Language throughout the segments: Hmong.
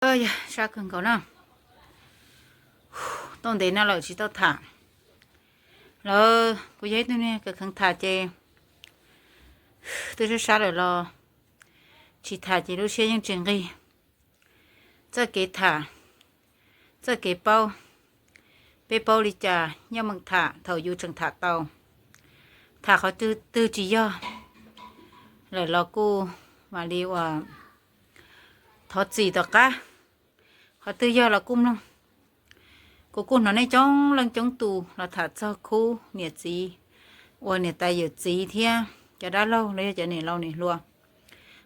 Yog sab kawg nkaus na, tau ntev no lawm tsis tau tham. Lawv, kuv yog ib tug neeg kawm kheev tham ces twb sab sab lawm los tsis tham ces lub siab yeej tsis nqig. Txoj kev tham, txoj kev paub, peb paub li cas nyob meem tham thaum yus tseem tham tau. Tham qhov twg twg tsis yog lawm los kuj mam li uas thov txim tom qab. Qhov twg yog los kuj mloog. Kuv kuj hnov nej coob leej coob tus los tham txog khub niam txiv uas niam tais yawm txiv thiab cov dab laug los yog cov niam laus niam hluas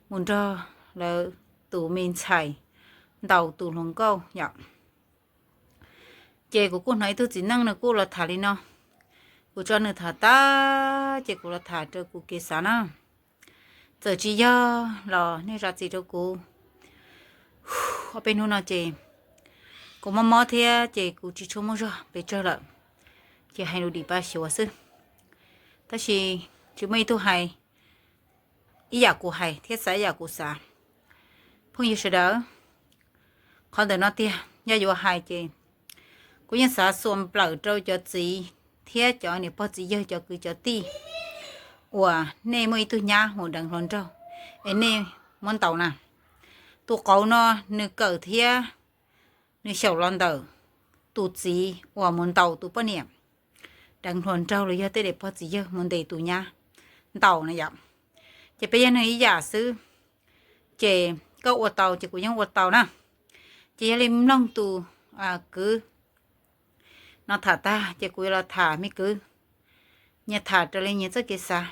mus nrog lawv tus me ntxhais ntaus tus hluas nkauj yom. Ces kuv kuj hnov ib tug txiv neej nws kuj los tham li no. Kuv tso nws tham tag ces kuv los tham rau kuv kev xav na. Txawm tsis yog los nej zam txim rau kuv. Ob peb hnub no ces kuv mob mob thiab ces kuv tsis tshua muaj zog pes tsawg lawm, ces hais lus dim pa xyuas xwb. Tab sis tsis muaj ib tug hais ib yam kuv hais thiab xav ib yam kuv xav. Phooj ywg sawv daws, qhov ntawm no tiag yog yuav hais ces kuv yeej xav xuas nplawm rau cov txiv thiab cov niam pog txiv yawg cov kwv cov tij uas nej muaj ib tug nyab mus deev hluas nraug es nej muab ntaus na. Tus qauv no nws kawm thiab nws xyaum los ntawm tus txiv uas mus ntaus tus poj niam deev hluas nraug los yog tej niam pog txiv yawg mus ntes tus nyab ntaus na yom. Ces peb yog neeg ib yam xwb, ces koj ua tau ces kuv yeej ua tau na. Ces yog li mloog tus kwv no tham tag ces kuv yuav los tham me kwv, nyias tham raws li nyias txoj kev xav.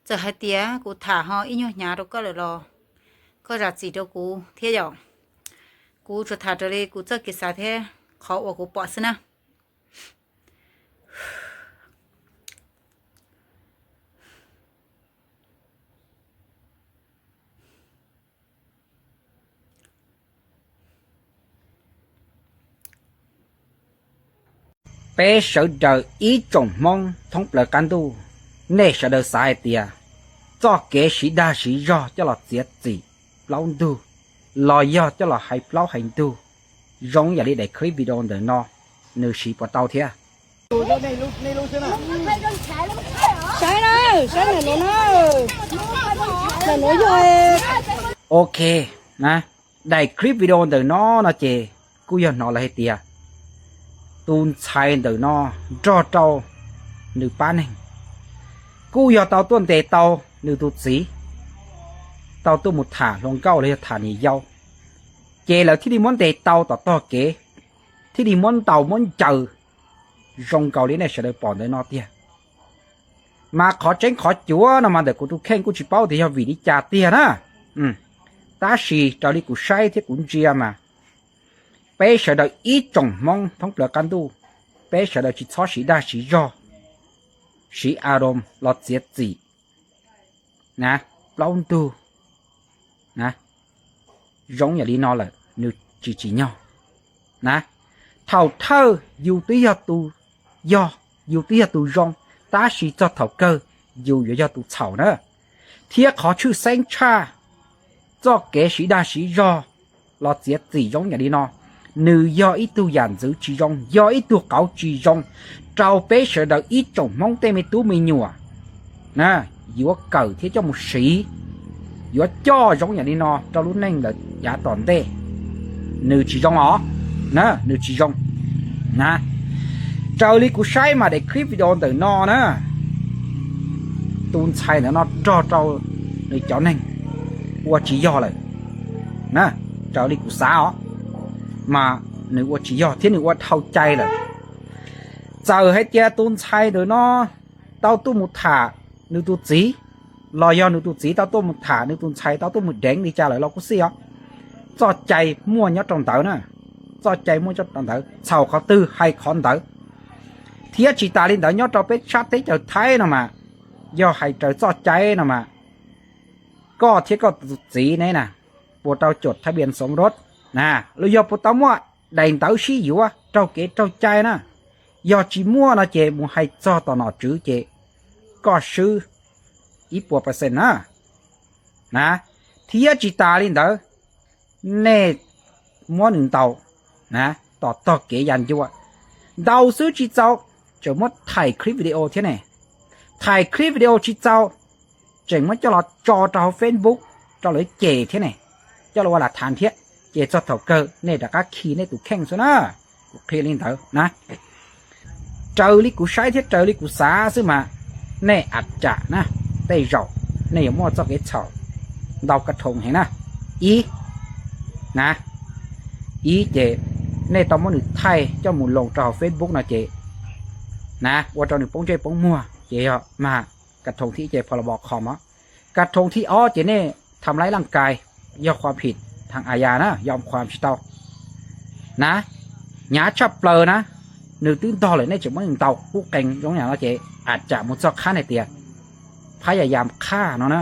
Txawm hais tias kuv tham ho ib nyuag hnyav rau koj lawm los koj zam txim rau kuv thiab yom. Kuv tsuas tham raws li kuv txoj kev xav thiab qhov uas kuv pom xwb na. Peb sawv daws ib tsoom Hmoob thoob plaws qab ntuj, nej sawv daws xav hais tias txoj kev siv dag siv zog coj los txiav txim plaub ntug los yog coj los hais plaub hais ntug zoo yam li daim clip video ntawm no, nws siv puas tau thiab? Saib na, saib ntawm nuav na, ntawm nuav yog. Ok, na, daim clip video ntawm no no ces kuj yog hnov lawv hais tias tus ntxhais ntawm no nrog rau nws pab neeg, kuj yog tau tuaj ntes tau nws tus txiv, tau tuaj mus tham hluas nkauj los yog tham niam yau, ces lawv thiaj li muab ntes tau tom tog kev, thiaj li muab ntaus muab ncaws zoo nkaus li nej sawv daws pom ntawm no tiag. Mas qhov tseeb qhov cuav no mas ntawm kuv tus kheej kuj tsis paub tias yog vim li cas tiag na. Tab sis raws li kuv saib thiab kuv ntsia mas peb sawv daws ib tsoom Hmoob thoob plaws qab ntuj, peb sawv daws tsis txhob siv dag siv zog, siv arom los txiav txim na, plaub ntug na, zoo yam li no lawm nws tsis tsim nyog na. Thaum thawj yus twb yog tus, yog, yus twb yog tus zoo, tab sis txog thaum kawg yus yuav yog tus txhaum na. Thiab qhov tshwj xeeb tshaj txoj kev siv dag siv zog los txiav txim zoo yam li no, nws yog ib tug yam ntxwv tsis zoo, yog ib tug qauv tsis zoo rau peb sawv daws ib tsoom Hmoob tej me tub me nyuam na, yuav kawm thiab coj mus siv, yuav coj zoo yam li no rau lub neej lawm yav tom ntej. Nws tsis zoo os, na, nws tsis zoo na. Raws li kuv saib mas daim clip video ntawm no na, tus ntxhais ntawm no nrog rau nws cov neeg ua tsis yog lawm na. Raws li kuv xav os, mas nws ua tsis yog thiab nws ua dhau cai lawm. Txawm hais tias tus ntxhais ntawm no tau tuaj mus tham nws tus txiv, los yog nws tus txiv tau tuaj mus tham nws tus ntxhais, tau tuaj mus deev li cas lawm los kuj xij os, txoj cai muaj nyob rau ntawd na. Txoj cai muaj nyob rau ntawd, txhaum qhov twg hais qhov ntawd. Thiab tsis tas li ntawd, nyob rau peb sab teb chaws Thaib no mas, yog hais raws txoj cai no mas, koj thiab koj tus txiv ne na, puas tau cuam thaj pias xoov rod na, los yog puas tau muaj daim ntawv sib yuav raug kev raug cai na. Yog tsis muaj no ces mus hais txog tom nom tswv ces koj swb ib puas percent na. Na, thiab tsis tas li ntawd, nej muab nws ntaus na, tos tog kev ya ncua. Ntaus xwb tsis txaus, tseem muab thaij clip video thiab ne. Thaij clip video tsis txaus, tseem muab coj los tso rau hauv Facebook rau lawv cem thiab ne, coj los ua lam thav thiab. Ces txog thaum kawg nej rov qab khi nej tus kheej xwb na. Kuv qhia li ntawd na, raws li kuv saib thiab raws li kuv xav xwb mas nej a tsam na, tej zaum nej yuav muaj txoj kev txhaum ntau ka thoom heev na. Ib na, ib ces nej tau muab nws thaij coj mus loos rau hauv Facebook no ces na, ua rau nws poob ntsej poob muag ces yog mas ka thoom thib ib ces pha la bos khom os. Ka thoom thib ob ces nej tham laib laj kais, yog khua phim thav a ya na, yom khua tsis tau na. Hnyav tshaj plaws na, nws twb ntog lawm nej tseem muab nws ntaus kub qees zoo yam no ces a tsam mus txog qhab hais tias phab ya yam qhaj no na,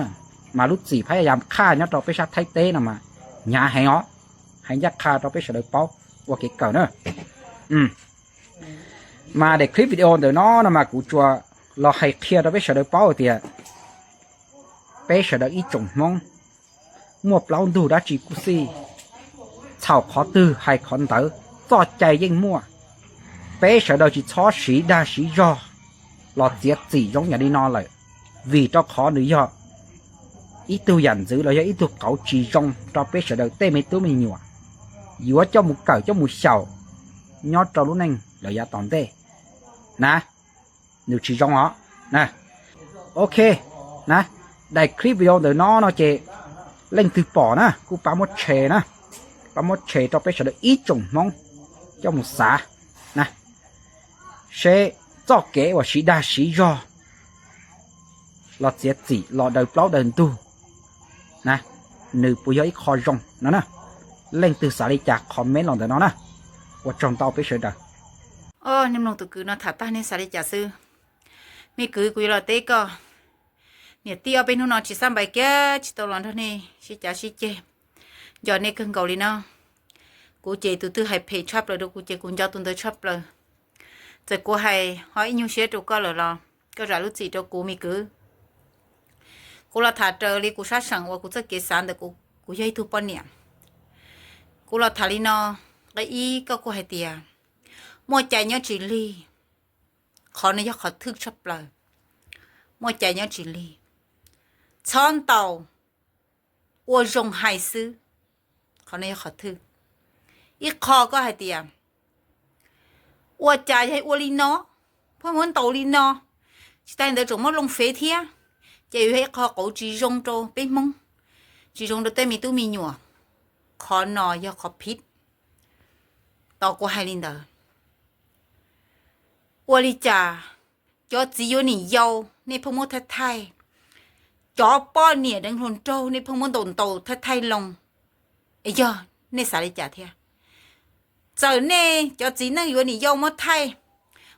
mas lub txim phab ya yam qhaj nyob rau peb sab Thaib teb no mas hnyav heev os, hais ncaj qha rau peb sawv daws paub ua kev kawm na. Mas daim clip video ntawm no no mas kuv tsuas los hais qhia rau peb sawv daws paub tias peb sawv daws ib tsoom Hmoob muaj plaub ntug dab tsi kuj xij, txhaum qhov twg hais qhov ntawd, txoj cai yeej muaj. Peb sawv daws tsis txhob siv dag siv zog los txiav txim zoo yam li no lawm, vim rau qhov nws yog ib tug yam ntxwv los yog ib tug qauv tsis zoo rau peb sawv daws tej me tub me nyuam yuav coj mus kawm coj mus xyaum nyob rau lub neej lawm yav tom ntej na, nws tsis zoo os. Ok na, daim clip video ntawm no no ces leej twg pom na kuj pab muab share na, pab muab share rau peb sawv daws ib tsoom Hmoob coj mus xav na, seb txoj kev uas siv dag siv zog los txiav txim los daws plaub daws ntug na, nws puas yog ib qho zoo no na. Leej twg xav li cas comment los ntawm no na. Ua tsaug ntau peb sawv daws. Nej mloog tus kwv no tham tag nej xav li cas xwb? Me kwv, kuv yuav los teb koj, niam tij ob peb hnub no tsis xab npais kiag tsis tau los nrog nej sib cav sib ceg, nco nej kawg nkaus li no. Kuv ces tus twg hais phem tshaj plaws rau kuv ces kuv nco tus ntawd tshaj plaws. Txawm kuv hais ho ib nyuag siab rau koj lawm los koj zam lub txim rau kuv me kwv. Kuv los tham raws li kuv sab seem uas kuv txoj kev xav ntawm kuv, kuv yog ib tug poj niam. Kuv los tham li no, nqe ib koj kuj hais tias muaj cai nyob tsis lig, qhov no yog qhov thwj tshaj plaws. Muaj cai nyob tsis lig, txhob ntaus, ua zoo hais xwb. Qhov no yog qhov thwj. Ib qho koj hais tias ua cas yog ua li no, pheej muab ntaus li no, tsis tas li ntawd tseem muab loo fev thiab, ces yog ib qho qauv tsis zoo rau peb Hmoob, tsis zoo rau tej me tub me nyuam. Qhov no yog qhov phiv. Tos kuv hais li ntawd. Ua li cas cov txiv yuav niam yau nej pheej muab thaij thaij, cov poj niam deev hluas nraug nej pheej muab ntaus ntaus thaij thaij loo, es yog nej xav li cas thiab? Txawm nej cov txiv neej yuav niam yau muab thaij,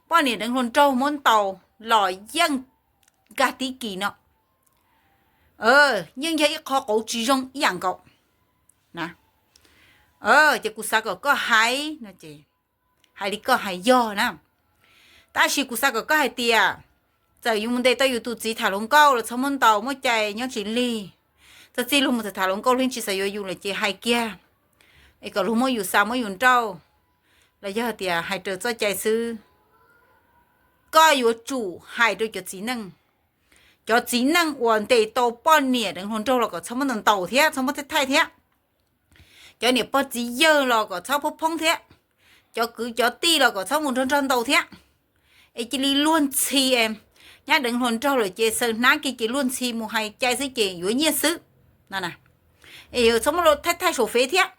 poj niam deev hluas nraug muab ntaus los yeej nkag tib kis no, yeej yog ib qho qauv tsis zoo ib yam nkaus. Ces kuv xav kom koj hais no ces hais li koj hais yog na. Tab sis kuv xav kom koj hais tias txawm yus mus ntes tau yus tus txiv tham hluas nkauj los txhob muab ntaus, muaj cai nyob tsis lig. Txog txij luag mus tham tham hluas nkauj luag yeej tsis xav yuav yus lawm ces hais kiag, es kom luag muab yus xa muab yus nrauj, los yog tias hais raws txoj cai xwb. Koj yuav tsum hais rau cov txiv neej. Cov txiv neej uas ntes tau poj niam deev hluas nraug los kom txhob muab ntaus ntaus thiab txhob muab thaij thaij thiab. Cov niam pog txiv yawg los kom txhob phob phoob thiab. Cov kwv cov tij los kom txhob mus nrog nrog ntaus thiab. Es cia li luag ntxhi, nyab deev hluas nraug lawm ces xaws hnab kiag ces luag ntxhi mus hais cai xwb ces yuav nyiaj xwb. Es txhob muab thaij thaij saum fev thiab.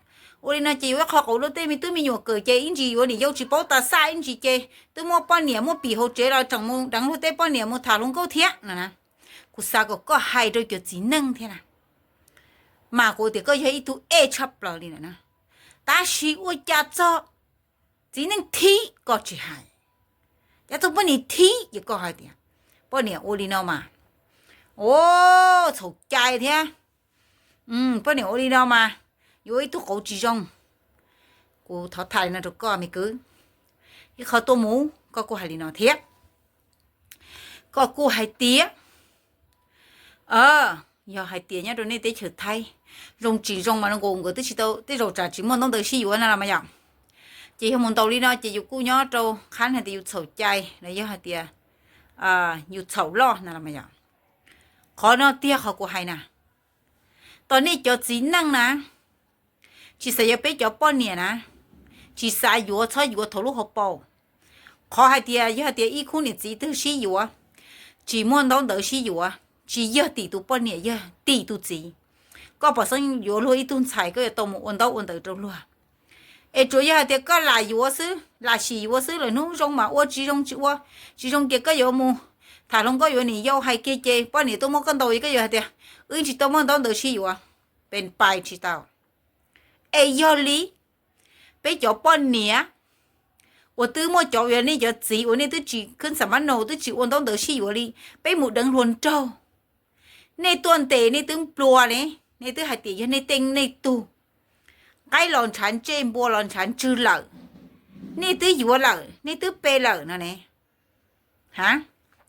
Ua li no ces yuav ib qho qauv rau tej me tub me nyuam kawm ces ib ntsis yuav niam yau tsis paub tas xaj ib ntsis ces twb muaj poj niam muaj pim hauv tsev los tseem mus deev luag tej poj niam mus tham hluas nkauj thiab no na. Kuv xav kom koj hais rau cov txiv neej thiab na. Mas kuv tias koj yog ib tug ej tshaj plaws li na. Tab sis ua cas txog txiv neej thib koj tsis hais, cas txog poj niam thib ces koj hais tias poj niam ua li no mas, o, txhaum cai thiab. Poj niam ua li no mas yuav ib tug qauv tsis zoo. Kuv thov tham li no rau koj me kwv. Ib qho tuaj mus koj kuj hais li no thiab. Koj kuj hais tias Yog hais tias nyob rau nej teb chaws Thaib, zoo tsis zoo mas nkaus nkawd twb tsis tau, tej zaum tsam tsis muaj ntaub ntawv sib yuav na los mas yom. Ces yog mus ntaus li no ces yus kuj nyob rau qhab hais tias yus txhaum cai los yog hais tias yus txhaum loj na los mas yom. Qhov no tiag qhov kuv hais na, tos nej cov txiv neej na, tsis xav yuav peb cov poj niam na, tsis xav yuav txhob yuav thaum lub hauv paus. Qhov hais tias yog hais tias ib khub niam txiv twg sib yuav, tsis muaj ntaub ntawv sib yuav, tsis yog tim tus poj niam, yog tim tus txiv. Koj pom xeeb yuav luag ib tug ntxhais koj yuav tau mus ua ntaub ua ntawv rau luag. Es tsuas yog hais tias koj lam yuav xwb, lam sim yuav xwb, lawm hnub zoo mas ua, tsis zoo tsis ua, tsis zoo ces koj yuav mus tham hluas nkauj yuav niam yau, hais kiag ces poj niam tuaj muab koj ntaus es koj yuav hais tias wb tsis tau muaj ntaub ntawv sib yuav, pes pais tsis tau. Es yog li peb cov poj niam uas twb muaj cov uas nej cov txiv uas nej twb tsis khwb xa mab no twb tsis ua ntaub ntawv sib yuav li, peb mus deev hluas nraug, nej tuaj ntes nej twb nplua ne, nej twb hais tias yog nej tej nej tug, qaib los ntshav ntsej npua los ntshav ntswg lawm, nej twb yuav lawm nej twb pe lawm no ne. Ha,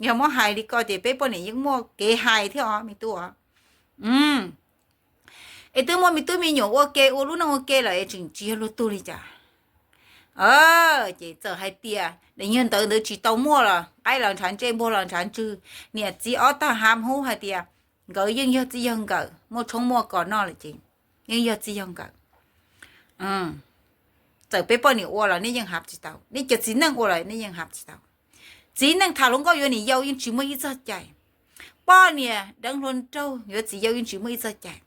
yog muab hais li ko ces peb poj niam yeej muaj kev hais thiab os me tub. Es twb muaj me tub me nyuam ua ke ua lub neej ua ke lawm es tseem tsis yog luag tug li cas. Ces txawm hais tias daim nyuag ntawv ntawd tsis tau muaj los qaib los ntshav ntsej npua los ntshav ntswg, niam txiv ob tag ham hub hais tias nkawd yeej yog txij yog nkawm, muaj tshoob muaj kos noj lawm ces yeej yog txij yog nkawm. Txawm peb poj niam ua los nej yeej hab tsis tau, nej cov txiv neej ua los nej yeej hab tsis tau. Txiv neej tham hluas nkauj yuav niam yau yeej tsis muaj ib txoj cai. Poj niam deev hluas nraug yuav txiv yau yeej tsis muaj ib txoj cai.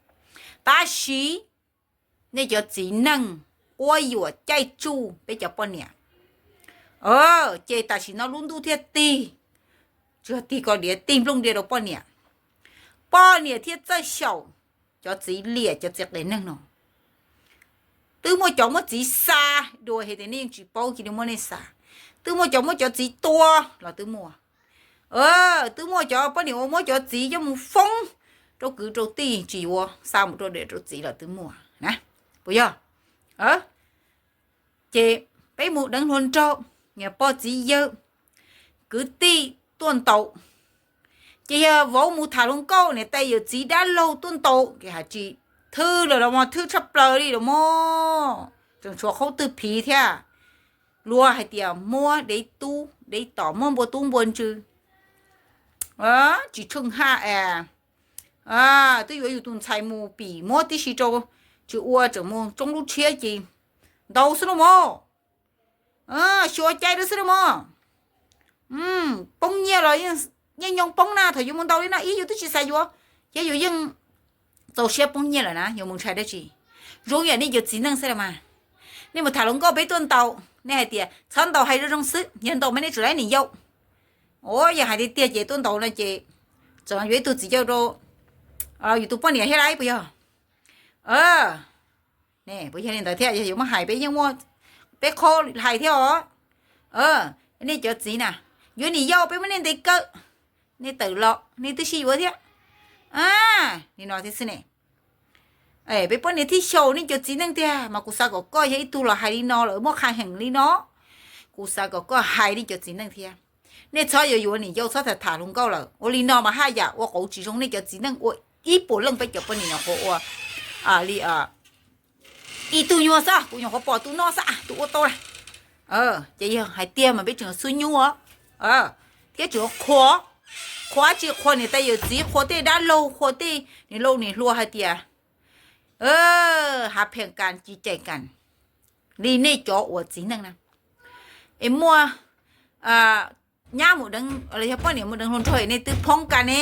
Tab sis nej cov txiv neej quab yuam caij tsuj peb cov poj niam, ces tam sim no lub ntuj thiaj tig, tsuas tig kos diav tig nplooj ntia rau poj niam. Poj niam thiaj txawj xyaum cov txiv liam cov txiv qias neeg no. Twb muaj cov muab txiv xa dua hais tias nej yeej tsis paub cia li muab nej xa. Twb muaj cov muab cov txiv tua los twb muaj. Twb muaj cov poj niam uas muab cov txiv coj mus foob rau kwv rau tij tsis yuav, xa mus rau niam rau txiv los twb muaj na. Puas yog? Ces peb mus deev hluas nraug, pog txiv yawg, kwv tij tuaj ntaus, ces yog vauv mus tham hluas nkauj niam tais yawm txiv dab laug tuaj ntaus, ces hais tsis thwj lawm los mas thwj tshaj plaws li los mas, tseem tshuav qhaub twg phiv thiab. Luag hais tias muab dev tub dev tom, muab npua tub npua ntsw, tsis tsheej haj es twb yuav yus tus ntxhais mus pim muab tib si rau, tsis ua tseem mus tsoob lub tshiab ces ntaus xwb los mas, xyuas cai rau xwb los mas. Poob nyiaj los yeej nyoo poob na, thaum yuav mus ntaus li no ib yus twb tsis xav yuav, ces yus yeej txaus siab poob nyiaj lawm na, yuav mus ntshai dab tsi? Zoo yam nej cov txiv neej xwb los mas. Nej mus tham hluas nkauj peb tuaj ntaus, nej hais tias txhob ntaus, hais zoo zoo xwb, yog ntaus mas nej tseem laib niam yau. Ua yog hais tiag tiag ces tuaj ntaus no ces tseem yuav ib tug txiv yau rau yus tus poj niam thiab lauj, puas yog? Puas yog li ntawd thiab? Yog yuav muab hais peb yeej muaj peb qhov hais thiab os. Nej cov txiv na, yuav niam yau peb muab nej ntes kaw, nej tawm los nej twb sib yuav thiab. Li no thiab xwb ne. Peb poj niam thiaj xyaum nej cov txiv neej tiag, mas kuv xav kom koj yog ib tug los hais li no lawm muaj qha heem li no. Kuv xav kom koj hais nej cov txiv neej thiab. Nej txhob yuav yuav niam yau, txhob tham tham hluas nkauj lawm. Ua li no mas haj yam ua qauv tsis zoo, nej cov txiv neej ua ib puas leej peb cov poj niam nyuam qhuav ua li ib tug nyuag xwb, kuv nyuam qhuav pom tus no xwb, tus ua tau na. Ces yog hais tiag mas peb tseem xub nyub thiab tseem qhuas, qhuas tsis qhuas niam tais yawm txiv, qhuas tej dab laug, qhuas tej niam laus niam hluas hais tias hav pheem kas ci cais kas li nej cov uas txiv neej na. Es muaj nyab mus deev, yog poj niam mus deev hluas nraug nej twb phoob kas ne,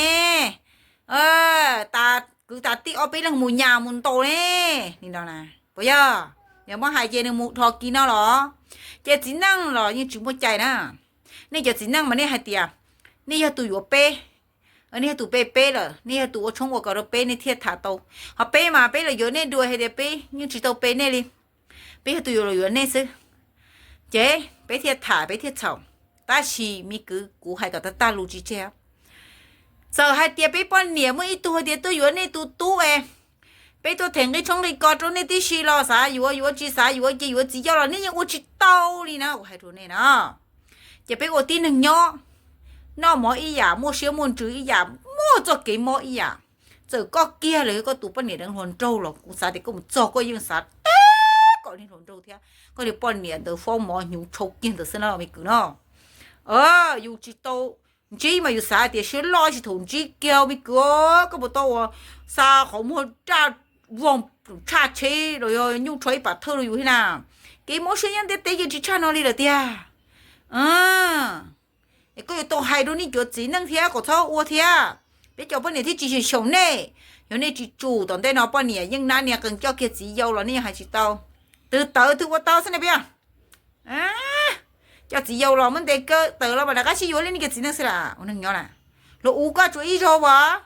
tas kwv tas tij ob peb leeg mus nyas mus ntaus ne, li no na. Puas yog? Yog muab hais ces nws mus dhos kis no los, ces txiv neej los yeej tsis muaj cai na. Nej cov txiv neej mas nej hais tias nej yog tus yuav peb, nej yog tus pe peb lawm, nej yog tus ua tshoob ua kos rau peb, nej thiaj tham tau. Ho peb mas peb los yuav nej dua hais tias peb yeej tsis tau pe nej li, peb yog tus yuav los yuav nej xwb, ces peb thiaj tham peb thiaj txhaum. Tab sis me kwv, kuv hais kom tag tag lus tsis tseg, txawm hais tias peb poj niam muaj ib tug hais tias tuaj yuav nej tus tub es peb tuaj them nqi tshoob nqi kos rau nej tib si los xav yuav yuav, tsis xav yuav ces yuav txiv yau los nej yeej ua tsis tau li na, kuv hais rau nej na. Ces peb ua tib neeg nyob, noj mov ib yam, muaj siab muaj ntsws ib yam, muaj txoj kev mob ib yam, Txawm koj kiag los yog koj tus poj niam deev hluas nraug los kuv xav tias koj mus txog koj yeej xav tag kom niag hluas nraug thiab koj niag poj niam ntawd fob mov hnyuv tshau kiag ntawd xwb na me kwv no. Yus tsis tau ntsib mas yus xav tias siab loj tsis thaum ntsib kiag me kwv. Koj puas tau uas xa qhov muag raj vog tshaj tsheb los yog nyuj tsho ib pas thawj rau yus thiab na. Kev mob siab nyob ntiaj teb yeej tsis tshaj no li lawm tiag. Es koj yuav tau hais rau nej cov txiv neej thiab kom txhob ua thiab. Peb cov poj niam thiaj tsis xyaum xyaum nej. Yog nej tsis tsum tom ntej no poj niam yeej nab niag qee coj kiag txiv yau los nej yeej hais tsis tau. Twb tawv twb ua tau xwb ne peb. Coj txiv yau los muab ntes kaw tawm los mas rov qab sib yuav li nej cov txiv neej xwb las ua neeg nyob na. Luag uv koj tsuas ib zaug as.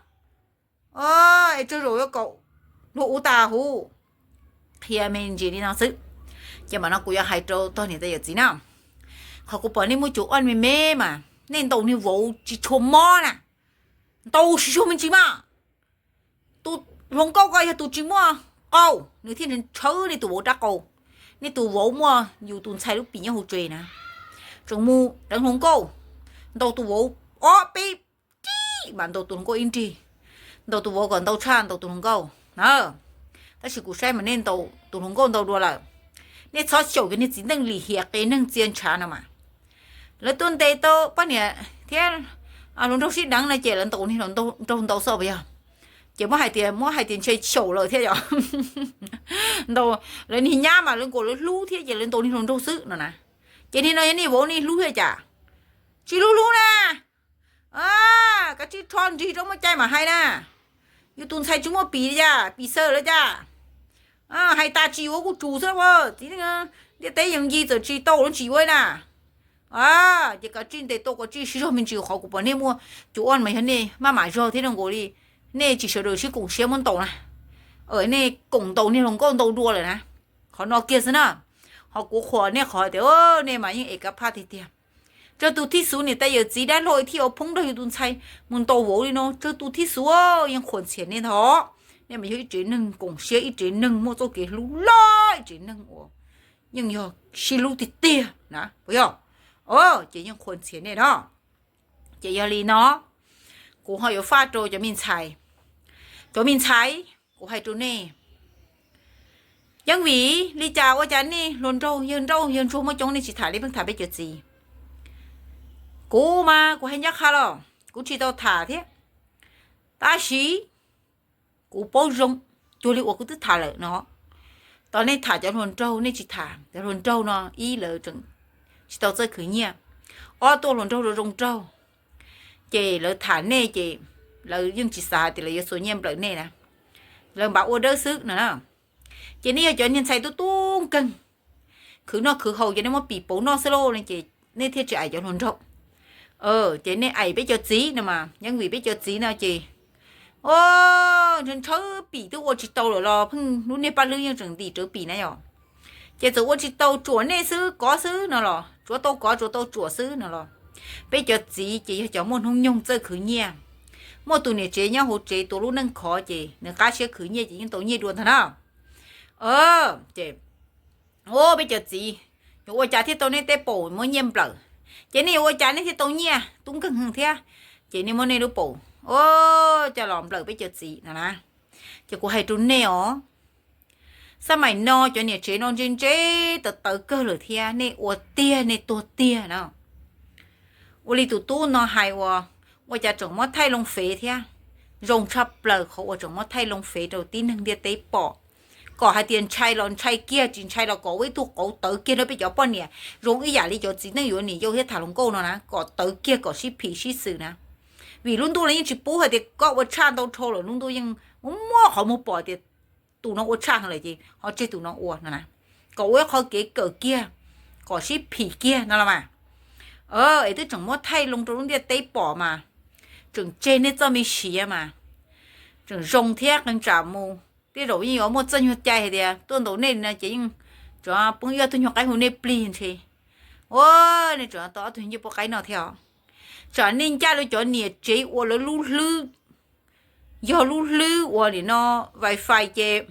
Es tsawg zaum yuav kom luag uv tas huv. Qhia me ntsis li no xwb. Ces mam no kuv yuav hais rau tog niam tais yawm txiv na. Qhov kuv pom nej muaj cov aj me me mas nej ntaus niag vauv tsis tshua mob na. Ntaus tsis tshua me ntsis mas. Tus hluas nkauj ko yog tus tsis muaj qau, nws thiaj tshawb nej tus vauv rab qau. Nej tus vauv muaj yus tus ntxhais lub pim nyob hauv tsev na, tseem mus deev hluas nkauj, ntaus tus vauv ob peb rig mas ntaus tus hluas nkauj ib nrig, ntaus tus vauv kom ntau tshaj ntaus tus hluas nkauj na. Tab sis kuv saib mas nej ntaus tus hluas nkauj ntau dua lawm. Nej txhob xyaum cov niag txiv neej lim hiam qe neeg txia ntshav no mas. Lawv tuaj ntes tau poj niam thiab hluas nraug sib deev no ces lawv ntaus niag hluas nraug ntau xwb puas yog? Ces muab hais tias, muab hais tias ntshe xyaum lawm thiab yom. Ntaus lawv niag nyab mas lawv nkaus lawv hlub thiab ces lawv ntaus niag hluas nraug xwb no na. Ces niag no yog nej vauv nej hlub thiab cas? Tsis hlub hlub na. Kav tsij rho nrig rau muaj cai mam hais na. Yus tus ntxhais tsis muaj pim li cas, pim xaw lawm cas? Hais tas tsis yuav kuj tsum xwb. Txiv neej ntiaj teb yooj yim txawm tsis tau los tsis yuav na. Ces kav tsij ntes tau kav tsij sib zog me ntsis, qhov kuv pom nej muaj cov aj mas yog nej maj mam zog thiab no nkaus li. Nej tsis sawv daws sib koom siab muab ntaus na. Nej koom ntaus niag hluas nkauj ntau dua lawm na. Qhov no kiag xwb na. Ho kuv qhuas nej qhov tias nej mas yeej es kab phaj tiag tiag. Tsawg tus thib xuv niam tais yawm txiv dab laug thiaj ua phoob nrog yus tus ntxhais mus ntaus vauv li no, tsawg tus thib xuv. Yeej qhuas ntxhias nej ntag. Nej mas yog ib tsev neeg koom siab, ib tsev neeg muaj txoj kev hlub loj, ib tsev neeg uas yeej yog sib hlub tiag tiag na puas yog? Ces yeej qhuas ntxhias nej na. Ces yog li no, kuv ho yuav faj rau cov me ntxhais. Cov me ntxhais, kuv hais rau nej, yeej vim li cas ua cas nej hluas nraug yawg nrauj yawg ntsuag muaj coob nej tsis tham, nej pheej tham peb cov txiv? Kuv mas kuv hais ncaj qha los kuv tsis tau tham thiab, tab sis kuv paub zoo, cuag li uas kuv twb tham lawm no. Tau nej tham cov hluas nraug nej tsis tham cov hluas nraug no, ib lawv tseem tsis tau txawj khwv nyiaj, ob tuaj hluas nraug zoo zoo nraug, ces lawv tham nej ces lawv yeej tsis xav hais tias lawv yuav xuas nyiaj nplawm nej na, lawv npam ua dawb xwb no na. Ces nej yog cov niag ntxhais tub tub nkeeg, khwv noj khwv haus ces nej muab pim pauv noj xwb lauj no ces nej thiaj tsis aim cov hluas nraug. Ces nej aim peb cov txiv no mas yeej vim peb cov txiv no ces ntshaw ntshaw pim twb ua tsis tau lawm los pheej lub niag paj hlwb yeej tseem ntim rawv pim na yom. Ces txawm ua tsis tau tsuam nej xwb kov xwb no los tsuav tau kov tsuav tau tsuam xwb no los, peb cov txiv ces yog cov muaj hnub nyoog txawj khwv nyiaj, muaj tus niam tsev nyob hauv tsev tua lub neej khov ces nws qab siab khwv nyiaj ces yeej tau nyiaj dua ntag na. Ces peb cov txiv, yuav ua cas thiaj tau nej tej paum muab nyiaj nplawm? Ces nej yuav ua cas nej thiaj tau nyiaj tub nkeeg heev thiab? Ces nej muab nej lub paum coj los nplawm peb cov txiv no na. Ces kuv hais rau nej os, xab maim no cov niam tsev no ntse ntse tawv tawv kawg lawm thiab, nej ua tiag nej tuag tiag na. Ua li tus tub no hais uas, ua cas tseem muab thaij loo fev thiab. Zoo tshaj plaws qhov uas tseem muab thaij loo fev rau tib neeg ntiaj teb pom, kom hais tias ntshai los ntshai kiag, tsis ntshai los kom ua ib tug qauv tawv kiag rau peb cov poj niam zoo ib yam li cov txiv neej yuav niam yau thiab tham hluas nkauj no na, kom tawv kiag kom sib phim sib xws na. Vim lub ntuj los yeej tsis pub hais tias koj ua tshaj ntau dhau lawm, lub ntuj yeej muab muab qhov muag pom tias tus no ua tshaj heev lawm ces ho tseg tus no ua no na, kom ua ib qho kev kawm kiag, kom sib phim kiag no los mas. Es twb tseem muab thaij loo rau lub ntiaj teb pom mas, tseem tseg nej txoj me siav mas, tseem zoo thiab qee tsam mus tej zaum yeej yuav muaj txoj nyuag cai hais tias tuaj ntaus nej li no ces yeej tsuav poob ib ob tug nyuag qaib hu nej plig ntshe. Ua, nej tsuav tau ob tug nyuag ncej puab qaib no thiab os. Tsam nej ncaj rau cov niam tsev uas lawv lub hlwb yog lub hlwb uas nim no wifi ces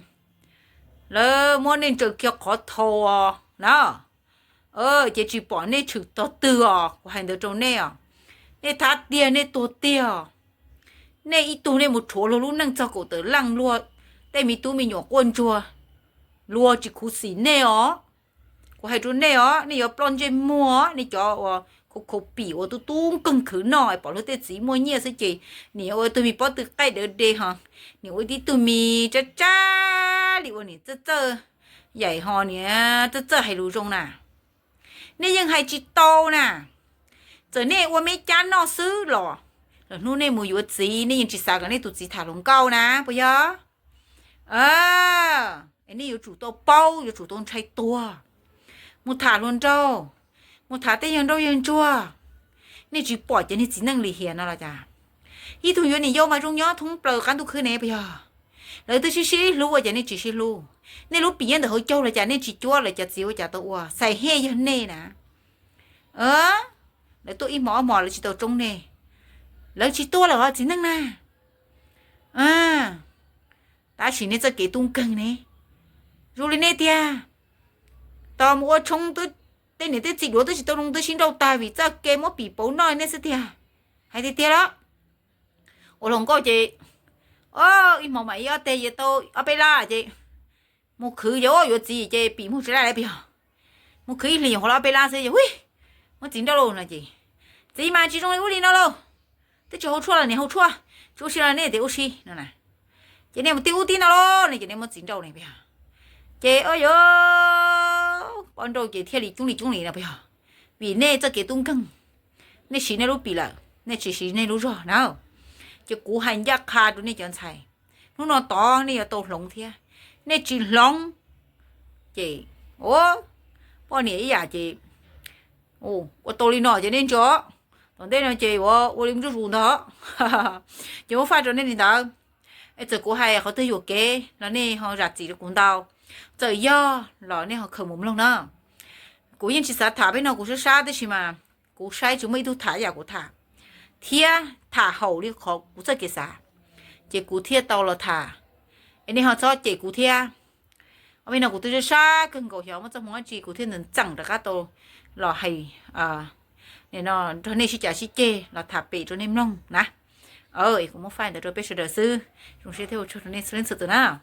lawv muab nej ntsaws kiag qhov thau os na. Ces tsis pom nej tshwm tog twg os, kuv hais ntawd rau nej os. Nej thab tiag nej tuag tiag os. Nej ib tug nej mus rhuav luag lub neej txog kaum tawm leej luag tej me tub me nyuam quaj ntsuag, luag tsis khuv xim nej os. Kuv hais rau nej os, nej yuav ploj ntsej muag, nej cov uas khuv khuv pim uas tub tub nkeeg khwv noj pom luag tej txiv muaj nyiaj xwb ces nim ua tug me pob tw qaij dawv de ho, nim ua tib tug me tsab tsab li uas nim txawj txawj yaim ho nim txawj txawj hais lus zoo na. Nej yeej hais tsis tau na. Txawm nej ua me cab noj xwb los, lwm hnub nej mus yuav txiv nej yeej tsis xav kom nej tus txiv tham hluas nkauj na, puas yog? Es nej yuav tsum tau paub, yuav tsum tau ntshai tuag, mus tham hluas nraug, mus tham tej yawg nraug yawg ntsuag. Nej tsis pom cov niag txiv neej lim hiam no los cas? Ib tug yuav niam yau mas zoo nyob thoob plaws qab ntuj khwb ne, puas yog? Lawv twb sib sib hlub ua cas nej tsis sib hlub? Nej lub pim nyob ntawm hauv caug los cas nej tsis cuab, lawv cov txiv ua cas tau ua? Xais hej yog nej na. Lawv tuaj ib hmos ob hmos lawv tsis tau tsoob nej. Lawv tsis tuaj lawm os txiv neej na. Tab sis nej txoj kev tub nkeeg ne, zoo li nej tiag. Tos mus ua tshoob, tej niam tej txiv duav twb tsis tau zoo twb sib nrauj tag vim txoj kev muab pim pauv noj nej xwb tiag. Hais tiag tiag los, ua hluas nkauj ces ib hmos mam ib ob teg yuav tau ob peb lab ces mus khwv ces yuav txiv ces pim muag tsis laj lawm, puas yog? Mus khwv ib hlis nyuam qhuav ob peb lab xwb ces, muab txiv nrauj lauj no ces, txiv mas tsis zoo li ub li no lauj, twb tsis hau tshuaj los niam hau tshuaj, tsis ua si los nej tias ua si no na. Ces nej mus tib ub tib no lauj no ces nej muab txiv nrauj ne, puas yog? Ces o yuav poj nrauj ces thiaj li coob li coob li no, puas yog? Vim nej txoj kev tub nkeeg, nej siv nej lub pim lawm, nej tsis siv nej lub zog na. Ces kuv hais ncaj qha rau nej cov ntxhais, hnub no tod nej yuav tau hloov thiab. Nej tsis hloov ces poj niam ib yam ces ua tau li no ces nej ntsia, tom ntej no ces ua li zuj zus ntag. Ces muab faj rau nej li ntawd. Es txawm kuv hais qhov twg yuam kev los nej ho zam txim rau kuv ntau, txawm yog los nej ho khaws mus mloog na. Kuv yeej tsis xav tham peb no, kuv sab sab tab sis mas kuv saib tsis muaj ib tug tham yam kuv tham, thiab tham haum li qhov kuv txoj kev xav, ces kuv thiaj tau los tham. Es nej ho txhob cem kuv thiab. Ob peb no kuv twb sab sab kawg nkaus, xyov muaj txoj hmoo dab tsi kuv thiaj ntxeem rov qab tau los hais, nrog nej sib cav sib ceg los tham pem rau nej mloog na. Es kuv muab faj ntawd rau peb sawv daws xwb, zoo siab thiab ua tsaug rau nej txhua leej txhua tus na.